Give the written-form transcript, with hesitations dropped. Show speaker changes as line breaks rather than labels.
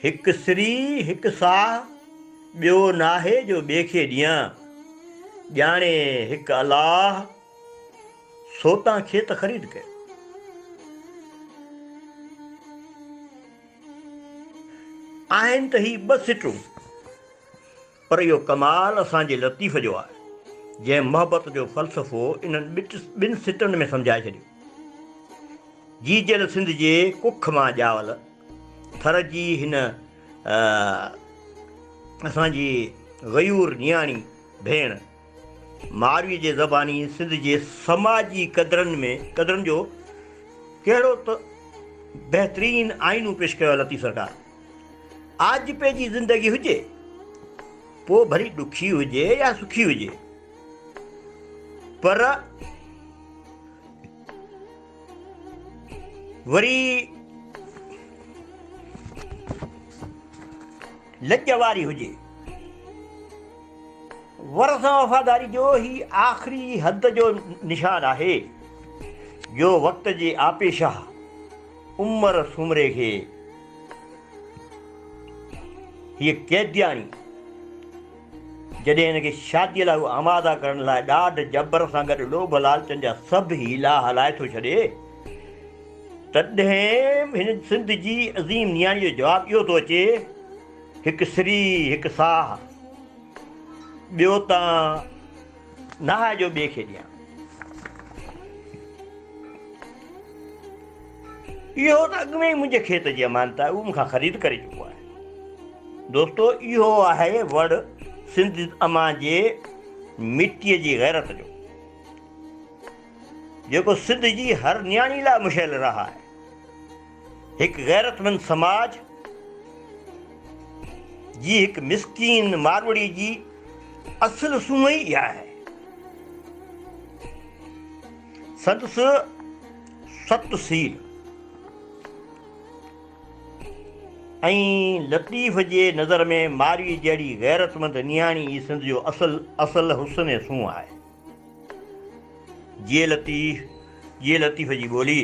هڪ سري هڪ ساهه، ٻيو ناهي جو ٻئي کي ڏيان. ڄاڻي هڪ الله، سو تان کيت خريد ڪيو. آهن ته هي ٻه سٽون، پر اهو ڪمال اسان جي لطيف جو آهي، جنهن محبت جو فلسفو انهن ٻن سٽن ۾ سمجهائي ڇڏيو. جيجل سنڌ جي ڪک مان ڄاول ٿر جي هن اسان جي غيور نياڻي ڀيڻ ماروي جي زباني سنڌ جي سماجي قدرن ۾ قدرن جو ڪهڙو ته بهترين آئينو پيش ڪيو آهي لطيف سرڪار. آجپي جي زندگي هجي پوء ڀلي ڏکي هجي يا سکي هجي پر وري لڄ واري هجي. ور سان وفاداري جو هي آخري حد جو نشان آهي، جو وقت جي آپيشاهه عمر سومري کي هيء قيدياڻي جڏهن هن کي شاديء لاء هو آماده ڪرڻ لاء ڏاڍ جبر سان گڏ لوڀ لالچن جا سڀ حيلا هلائي ٿو ڇڏي، تڏهن هن سنڌ جي عظيم نياڻيء جو جواب اهو ٿو اچي، هڪ سري هڪ ساهه، ٻيو تان ناهه جو ٻئي کي ڏيان. اهو ته اڳ ۾ ئي منهنجي کيت جي امانت آهي، اهو مون کان خريد ڪري چڪو آهي. دوستو اهو آهي وڙ سنڌ امان جي مٽيء جي غيرت جو، جيڪو سنڌ جي هر نياڻي لاء مشعل راهه آهي. هڪ غيرتمند سماج جي هڪ مسڪين ماروئڙي جي اصل سونهن ئي اها آهي. سندس ست سيل ۽ لطيف جي نظر ۾ ماروي جهڙي غيرتمند نياڻي ئي سنڌ جو اصل اصل حسن ۽ سونهن آهي. جيئي لطيف، جيئي لطيف جي ٻولي.